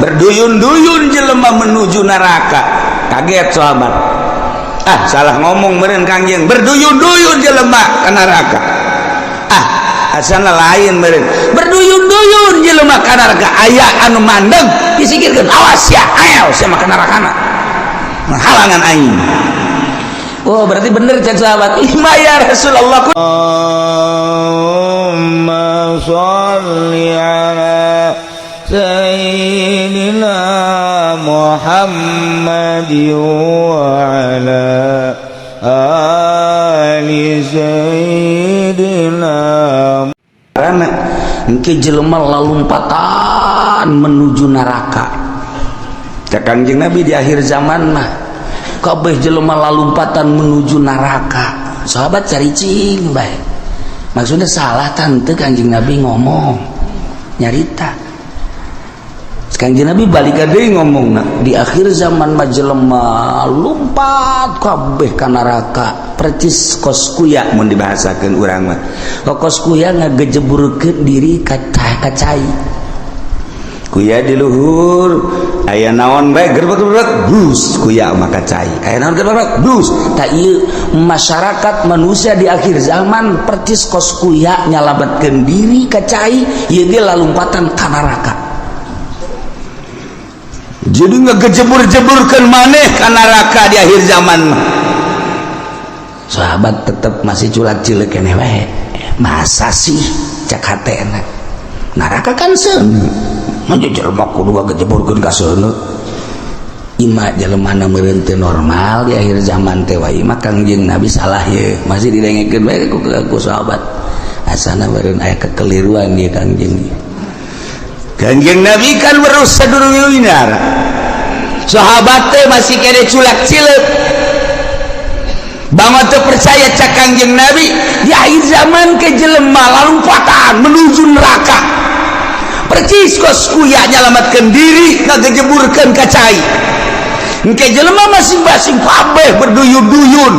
Berduyun-duyun jelema menuju neraka. Kaget sahabat. Ah, salah ngomong meureun Kangjeng. Berduyun-duyun jelema ke neraka. Ah, asana lain meureun. Berduyun-duyun jelema ka neraka, aya anu mandeg disingkirkeun. Awas ya, ayo sia mah ka nerakana. Halangan aing. Oh, berarti bener cek sahabat. Lima ya Rasulullah. Allahumma sholli ala Sayyidina Muhammad wa ala ali Sayyidina. Karena engke jelema lalumpatan menuju neraka. Cek Kangjeng Nabi di akhir zaman mah kabeh jelema lalumpatan menuju neraka. Sahabat caricing bae. Maksudnya salah tante Kangjeng Nabi ngomong nyarita. Kangjeng Nabi balik deui ngomong di akhir zaman mah jelema lumpat kabeh ka neraka percis kos kuya mun dibahasakeun urang mah. Kos kuya ngagejeburkeun diri ka cai. Kuya di luhur aya naon bae gerbek-gerbek bus kuya mah ka cai. Aya naon gerbek bus. Tak ieu masyarakat manusia di akhir zaman percis kos kuya nyalametkeun diri ka cai, ieu ge lalumpatan ka neraka. Jadi ngegejebur-jeburkan maneh ka neraka di akhir zaman mah. Sahabat tetap masih culak-cilik keneh wae. Masa sih cak hatena. Neraka kan seuneu. Mah jelema kudu ngagejeburkeun ka seuneu. Ima jelema meureun teu normal di akhir zaman teh wae mah Kangjeng Nabi salah ye. Masih didengekeun bae ku sahabat. Asana meureun aya kekeliruan ieu Kangjeng. Kangjeng Nabi kan terus sadurunge. Sahabat teh masih kene culak cileuk. Bangun teu percaya cak Kangjeng Nabi di akhir zaman ke jelema lalumpatan menuju neraka. Percis kos kuya nyalamatkeun diri ngagejeburkeun ka cai. Engke jelema masing-masing kabeh berduyun-duyun.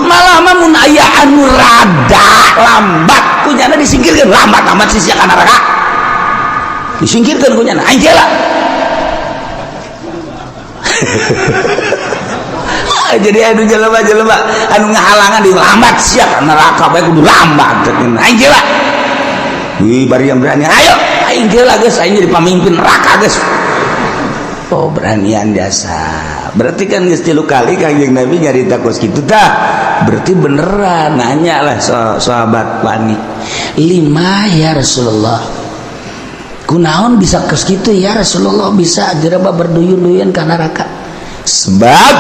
Malah mah mun aya anu rada lambat kunyana disingkirkeun, lambat amat sih sia ka neraka. Disingkirkan kunyana aing lah. Jadi anu jelema-jelema anu ngahalangan di lambat sia ka neraka bae kudu lambat aing lah. Wih, bari yang berani ayo aing lah geus, aing jadi pamimpin neraka geus. Oh, beranian biasa. Berarti kan geus 3 kali Kangjeng Nabi nyarita kos kitu tah. Berarti beneran nanya lah sahabat wani. Lima ya Rasulullah. Kunaon bisa kos kitu ya Rasulullah, bisa jelema berduyun-duyun ka neraka? Sebab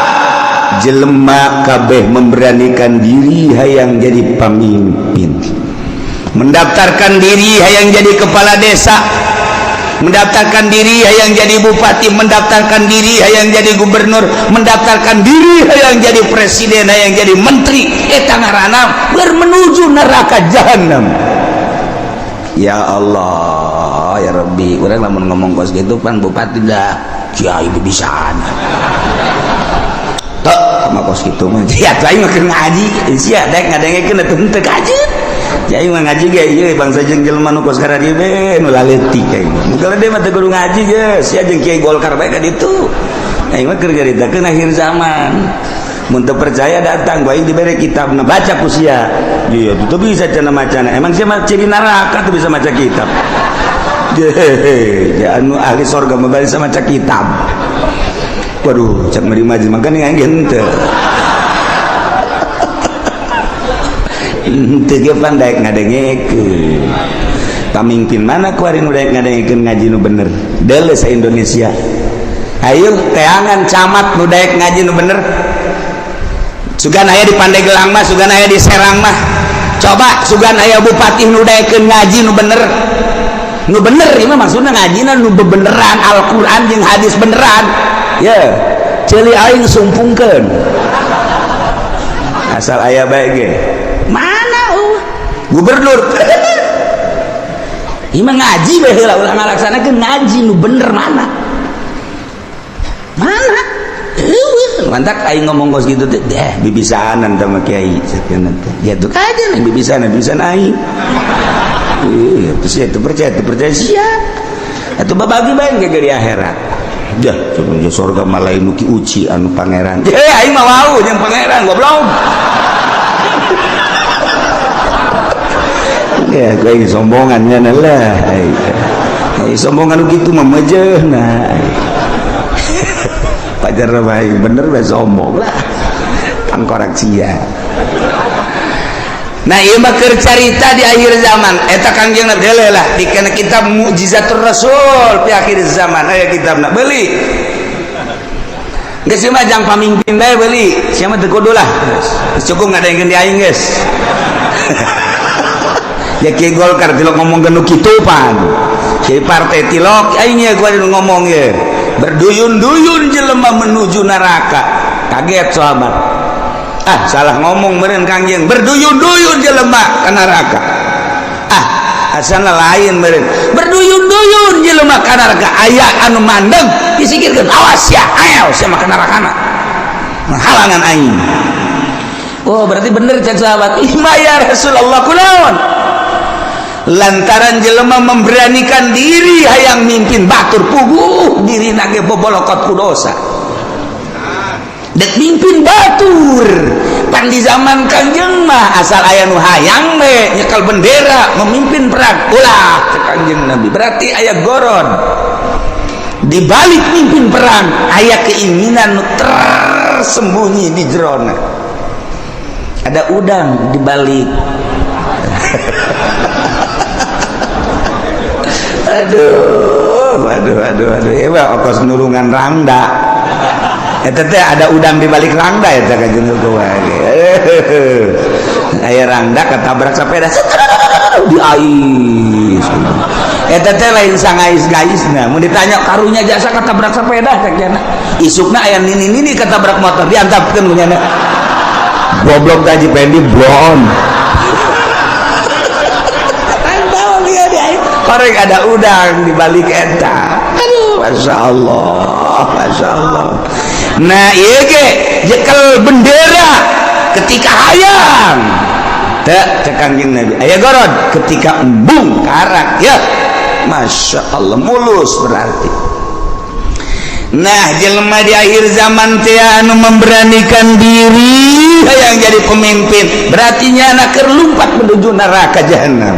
jelema kabeh memberanikan diri hayang jadi pamimpin, mendaftarkan diri hayang jadi kepala desa, mendaftarkan diri hayang jadi bupati, mendaftarkan diri hayang jadi gubernur, mendaftarkan diri hayang jadi presiden, hayang jadi menteri. Eta ngaranna bermenuju neraka jahanam. Ya Allah ya Rabbi, urang lamun ngomong kos gitu pan bupati dah kiai bisaan. Tok sama kos gitu mah. Ya aing mah keur ngaji, sia dek ngadengekeun atuh henteu kajeun. Kiai mah ngaji ge ieu bangsa jeung jelema nu kos kararieu be nu laleutik aing mah. Mun dia mah teu kudu ngaji geus, sia jeung kiai Golkar bae ka ditu. Aing mah keur nyaritakeun akhir zaman. Mun teu percaya datang ku aing dibere kitabna, baca ku sia. Iya, teu bisa cenah macana. Emang sia mah ciri neraka teu bisa maca kitab. Hehehe, anu ahli sorga mah bisa maca kitab. Waduh, cak meri majlis makanya aing henteu. Henteu ge pan daek ngadengekeun. Pamimpin mana kuari nu daek ngadengekeun ngaji nu bener? Deuleu sa Indonesia. Ayo teangan camat nu daek ngaji nu bener. Sugan aya di Pandeglang mah, sugan aya di Serang mah. Coba sugan aya bupati nu daekeun ngaji nu bener. Nu bener ieu mah maksudna ngajina nu bebeneran Al-Qur'an jeung hadis beneran. Ye, ceuli aing sumpungkeun. Asal aya bae ge. Mana gubernur? Ieu mah ngaji bae heula ulah ngalaksanakeun ngaji nu bener mana? Mana? Mantak aing ngomong kos gitu teh, deh bibisaanan sama kiai sakeun teh. Ya tuh kajian bibisanan, bibisan aing. Iya, terus ya itu percaya siap. Atuh babagi bae ge di akhirat. Jah, cenah surga mah lain nu Ki Uci anu pangeran. Eh, aing mah wau jeung pangeran goblok. Ya, gue sombongan nya lah. Sombongan gitu mah mejeuhna. Pajar bae bener bae sombong lah. Tangkorak sia. Nah, ieu mah keur carita di akhir zaman. Eta Kangjeng Nabi deuleu lah di kana kitab Mukjizatur Rasul fi akhir zaman. Aya kitabna beuli. Geus mah jang pamimpin bae beuli. Sia mah teu kudu lah. Geus cukup ngadengkeun di aing geus. Ya Kiai Golkar tilok ngomong nu kitu pan. Kiai partai tilok aing ye gua ngomong ye. Berduyun-duyun jelema menuju neraka. Kaget sahabat. Ah, salah ngomong meureun Kangjeng. Berduyun-duyun jelema ka neraka. Ah, asana lain meureun. Berduyun-duyun jelema ka neraka. Aya anu mandeg disikirkeun, awas ya, ayo sia mah ka nerakana. Halangan aing. Oh, berarti bener cek sahabat. Ima ya Rasulullah kunaon? Lantaran jelema memberanikan diri hayang mimpin batur puguh dirina ge bobolokot ku dosa. Dek mimpin batur. Pan di zaman Kangjeng mah asal aya nu hayang we nyekel bendera memimpin perang. Ulah cek Kangjeng Nabi. Berarti aya goron. Di balik mimpin perang aya keinginan nu tersembunyi di jerona. Ada udang di balik. Aduh, aduh, aduh, aduh. Ieu mah okos nulungan rangda. Eta teh ada udang di balik rangda eta ka jeung kumaha. Aya rangda ketabrak sepeda di ais. Eta teh lain sangais-gaisna. Mun ditanya karunya jasa ketabrak sepeda cek cenah. Isukna aya nini-nini ketabrak motor diantapkeun ku nyana. Goblok gaji pendi blon. Korek ada udang di balik eta. Aduh, masya Allah, masya Allah. Nah, ieu ge jekel bendera ketika hayang. Teu cek Kangjeng Nabi. Aya gorod ketika embung karak ya. Masya Allah mulus berarti. Nah, jelema di akhir zaman teh anu memberanikan diri hayang jadi pemimpin, berarti nyana keur lumpat menuju neraka jahanam.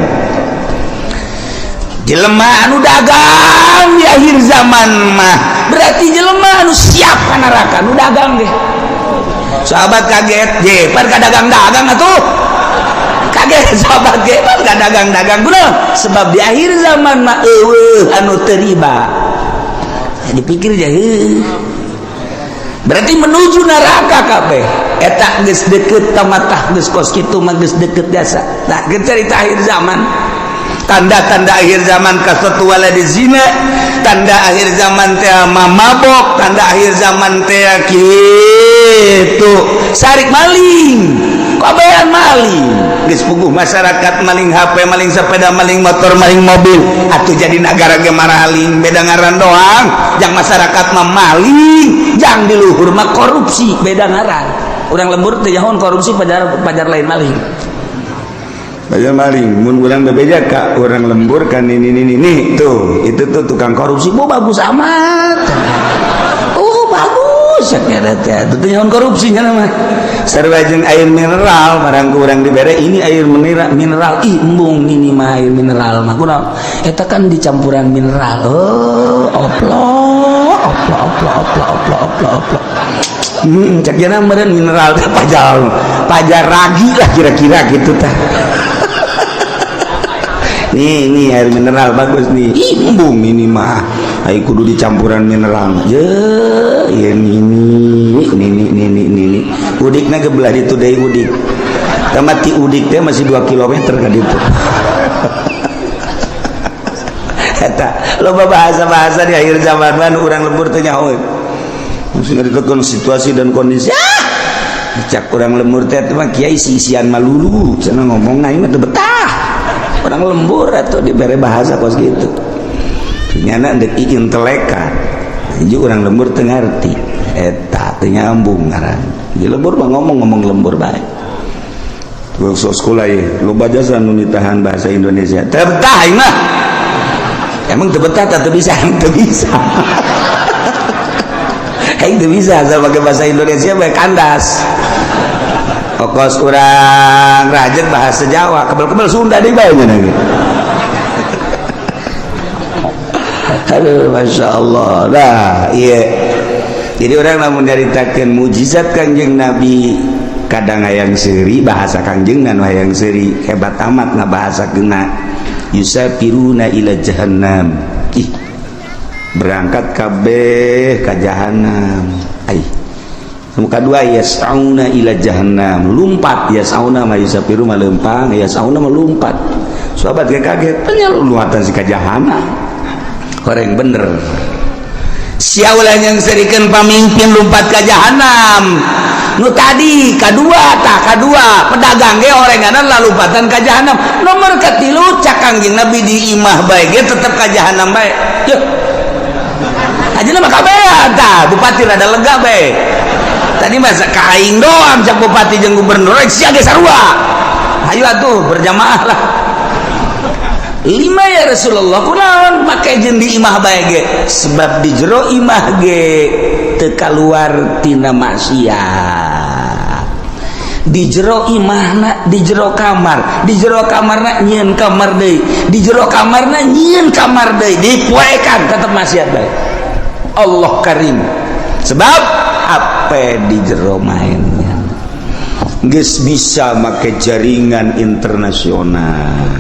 Jelema anu dagang di akhir zaman mah berarti jelema anu siap ka neraka anu dagang deh. Sahabat kaget, je pan ka dagang-dagang atuh. Kaget sahabat ge pan ka dagang-dagang kunaon? Sebab di akhir zaman mah eueuh anu teu riba. Dipikir je heuh. Berarti menuju neraka kabeh. Eta geus deukeut tamatah geus kos kitu mah geus deukeut jasa. Nah, geus carita akhir zaman. Tanda-tanda akhir zaman kasatu waladi zina, tanda akhir zaman teh mabok, tanda akhir zaman teh kitu sarik maling, kabehan maling. Geus puguh masyarakat maling HP, maling sepeda, maling motor, maling mobil. Atuh jadi nagara ge maraling, beda ngaran doang. Jang masyarakat mah maling, jang di luhur mah korupsi, beda ngaran. Urang lembur teh jahon korupsi pajar lain maling. Banyak maling, mun urang bebeja ka urang lembur kan ini tuh, itu tuh tukang korupsi, oh bagus amat. Oh bagus ya teh, itu teh nyaon korupsinya mah. Sarua jeung air mineral, barang ku urang dibere ini air mineral, ih embung ini mah air mineral mah kunaon? Eta kan dicampuran mineral. Oh, oplo, oplo, oplo, oplo, oplo, oplo, oplo. Cek jana meureun mineral teh pajar ragi lah kira-kira gitu tah. Nih, nih air mineral bagus nih. Ih, embung ini mah. Ai kudu dicampuran mineral. Je, ya ini ini. Udikna ge belah ditu deui udik. Tamat ti udik teh masih 2 km ka ditu. Eta loba bahasa-bahasa di akhir zaman mah urang lembur teh nyaho. Maksudnya ditekan situasi dan kondisi. Ah! Cak urang lembur teh mah kiai sisian malulu cenah ngomong aing mah teu betah. Orang lembur atau diberi bahasa kos gitu. Nyana dek intelekan. Hiji orang lembur teu ngarti. Eta teu nyambung ngaran. Di lembur mah ngomong-ngomong lembur bae. Sok sekolah ye, loba jasa nu nitahan bahasa Indonesia. Teu betah aing mah. Emang teu betah teu bisa, teu bisa. Aing teu bisa asal pakai bahasa Indonesia bae kandas. Kokos urang rajin bahasa Jawa, kebel-kebel Sunda deui bae nya. Aduh, Masya Allah. Nah, iya. Jadi orang lamun nyaritakeun mujizat Kangjeng Nabi, kadang hayang seuri bahasa Kangjeng dan hayang seuri hebat amat na bahasa kena yusafiruna ila jahannam. Ih, berangkat kabeh ka jahannam. Ai. Muka dua yas'auna ila jahannam, lumpat yas'auna ma yusafiru ma lempang, yas'auna ma lumpat. Sahabat ge kaget, penyaluatan si ka jahannam. Horeng bener. Sia ulah nyangserikeun pamimpin lumpat ka jahannam. Nu tadi kadua tah kadua pedagang ge horenganan lalumpatan ka jahannam. Nomor katilu cak Kangjeng Nabi di imah bae ge tetep ka jahannam bae. Yeuh. Ajeuna mah kabehan tah bupati rada lega bae. Tadi masa ka aing doang cak bupati jeung gubernur sia ge sarua. Hayu atuh berjamaah lah. Lima ya Rasulullah kunaon make jeung di imah bae ge? Sebab di jero imah ge teu kaluar tina maksiat. Di jero imahna di jero kamar, di jero kamarna nyieun kamar deui, di jero kamarna nyieun kamar deui, dipoekan tetep maksiat bae. Allah karim. Sebab HP di jero mainnya geus bisa make jaringan internasional.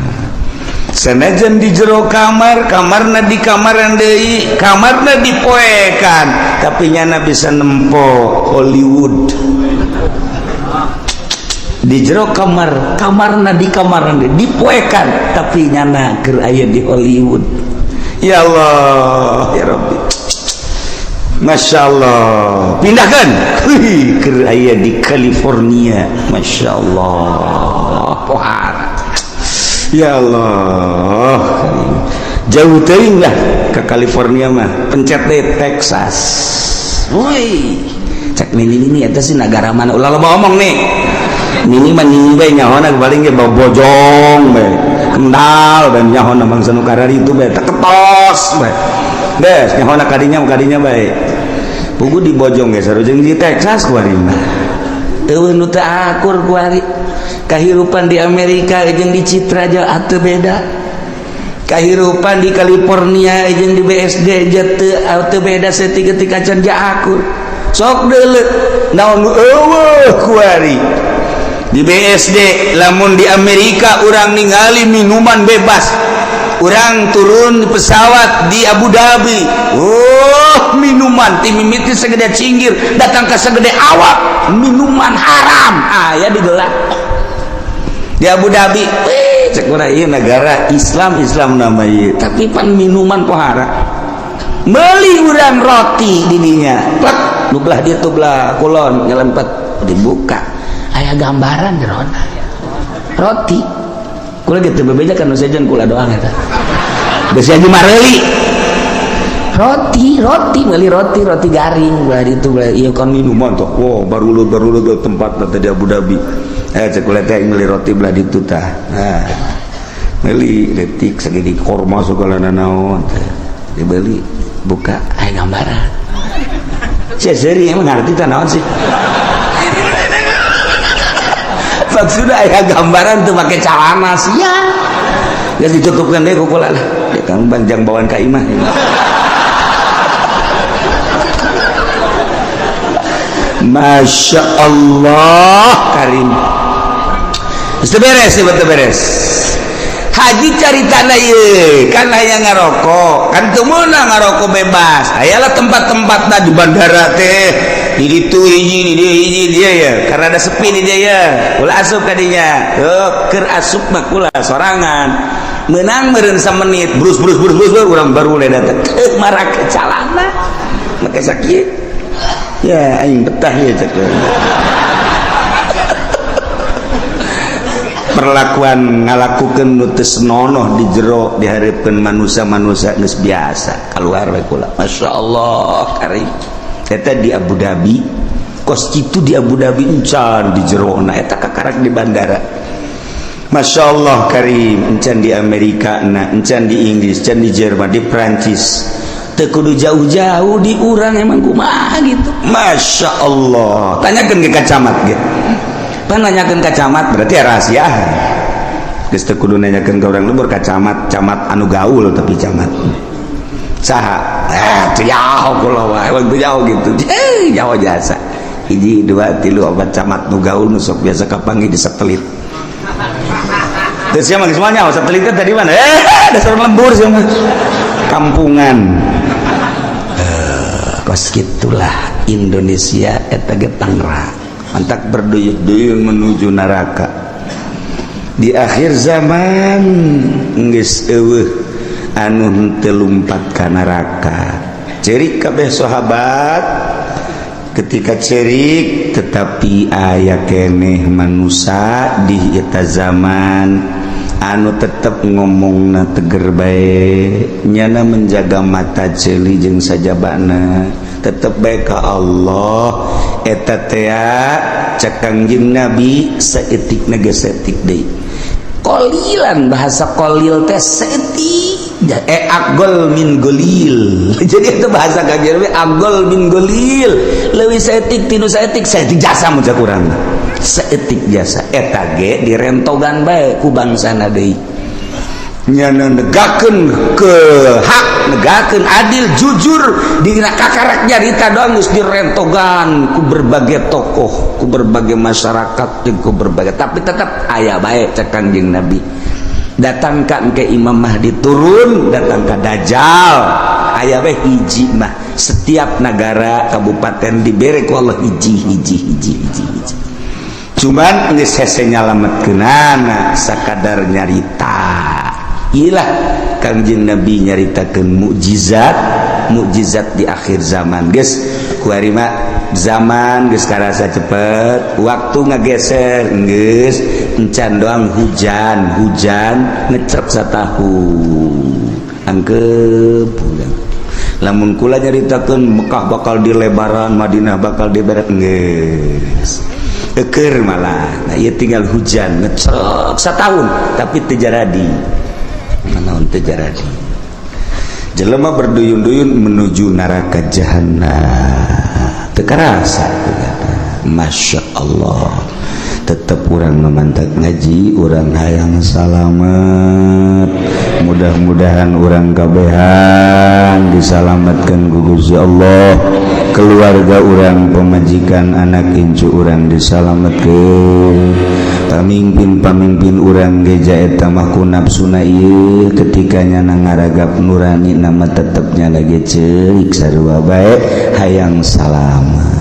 Senajan di jero kamar, kamarna di kamaran deui, kamarna dipoekan, tapi nyana bisa nempo Hollywood. Di jero kamar, kamarna di kamaran deui, dipoekan, tapi nyana keur aya di Hollywood. Ya Allah, ya Rabbi. Masya Allah, pindahkan. Wih, keur aya di California. Masya Allah, pohara. Ya Allah, jauh teuing lah ke California mah, pencet deh Texas. Woi, cek nini ini eta sih negara mana? Ulah loba omong nih. Nini mah nini bae nyahona paling ge bojong bae. Kendal bae nyahona bangsa nu kararitu bae teketos bae. Des nyahona kadinya kadinya bae. Pugu di bojong ge sarujeng di Texas kuari mah. Teueuh nu teu akur kuari. Kahirupan di Amerika jeung di Citra aja atuh beda. Kahirupan di California jeung di BSD aja teu beda saeutik-eutik acan ja akur. Sok deuleu naon nu eueuh kuari. Di BSD lamun di Amerika urang ningali minuman bebas. Urang turun di pesawat di Abu Dhabi. Oh, minuman ti mimiti segede cinggir datang ke segede awak, minuman haram aya digelar. Di Abu Dhabi, cek urang ieu negara Islam Islam nama ieu, tapi pan minuman pohara. Meuli urang roti di dinya, plek nu belah dieu tuh belah kulon nyelempet dibuka. Aya gambaran jerona. Roti. Kula gitu bebeja kan nu sejen kula doang eta. Geus aja mareuli. Roti, roti, meuli roti, roti garing belah ditu belah ieu kan minuman tuh. Wow, baru lu tempat teh di Abu Dhabi. Cek kula teh meuli roti belah ditu tah. Nah, meuli detik segede korma segala nanaon teh. Dibeli, buka aya gambaran. Sia seuri emang ngarti tah naon sih? Maksudnya aya gambaran tuh pakai celana sia. Geus ditutupkeun deui ku kula lah. Ya kang banjang bawaan ka imah. Masya Allah karim. Geus beres, betul beres. Haji cari tanah ieu, kan aya ngarokok, kan teu meunang ngarokok bebas. Ayalah tempat-tempatna di bandara teh, di ditu hiji, di dieu hiji dia ya, karena ada sepi di dia ya. Ulah asup ka dinya. Tuh, keur asup mah kula sorangan. Meunang meureun samenit, brus brus brus brus urang baru mulai datang. Teu marake calana. Make sakieu. Ya aing betah ya cek. Perlakuan ngalakukeun nu teu senonoh di jero dihareupeun manusia-manusia geus biasa keluar we kula. Masya Allah karim. Eta di Abu Dhabi kos kitu di Abu Dhabi encan di jerona eta kakarak di bandara. Masya Allah Karim, encan di Amerika na, encan di Inggris, encan di Jerman, di Prancis, teu kudu jauh-jauh, di urang emang kumaha gitu. Masya Allah, tanyakan ke camat gitu. Pan nanyakan ke camat berarti ya rahasia. Geus teu kudu nanyakeun ke urang lembur, ka camat, camat anu gaul, tapi camat saha? Eh, teu jauh kula wae, emang teu jauh gitu. Eh, jauh jasa. Hiji, dua, tilu, opat camat nu gaul nu sok biasa kapanggih di satelit. Terus siapa semuanya satelitnya tadi mana? Eh, dasar lembur sih mah. Kampungan. Eh, kos gitulah Indonesia eta ge Tangerang. Mantak berduyun-duyun menuju neraka. Di akhir zaman geus eueuh anu henteu lumpat ka neraka. Cerik kabeh sahabat ketika cerik, tetapi aya keneh manusia di eta zaman anu tetep ngomongna teger bae, nyana menjaga mata ceuli jeung sajabana, tetep bae ka Allah. Eta tea cek Kangjeng Nabi saeutik ge saeutik deui, qolilan, bahasa qolil teh saeutik, eh, aqol min qolil. Jadi itu bahasa Kangjeng Nabi aqol min qolil, leuwih saeutik tinu saeutik, saeutik jasa mun cek urang, saeutik jasa. Eta ge direntogan bae ku bangsana deui, nyana negakeun ke hak, negakeun adil, jujur, dina kakarak nyarita doang geus direntogan ku berbagai tokoh, ku berbagai masyarakat, jeung ku berbagai, tapi tetap aya bae. Cek Kangjeng Nabi, datang ka ke Imam Mahdi turun, datang ka Dajjal, aya bae hiji mah. Setiap negara kabupaten dibere ku Allah hiji, hiji, hiji, hiji, hiji. Cuman geus hese nyalametkeunana, sakadar nyarita. Ilah Kangjeng Nabi nyaritakeun mukjizat mukjizat di akhir zaman. Geus kuari mah zaman geus karasa cepet, waktu ngageser, geus encan doang hujan, hujan ngecrek satahun angkep pulang. Lamun kula nyaritakeun Mekah bakal dilebaran, Madinah bakal diberat, geus eker malah. Nah, ieu tinggal hujan ngecrek satahun tapi teu jaradi naon, teu jaradi. Jelema berduyun-duyun menuju neraka jahanam, teu karasa. Masya Allah, tetap urang memantap ngaji, urang hayang salamet. Mudah-mudahan urang kabehan disalamatkan ku Gusti Allah, keluarga urang, pemajikan, anak incu urang disalamatkan, pamimpin-pamimpin urang geja eta mah ku nafsuna ieu ketika nyana ngaragap nurani nama tetepnya lagi ceuk sarua bae hayang salamat.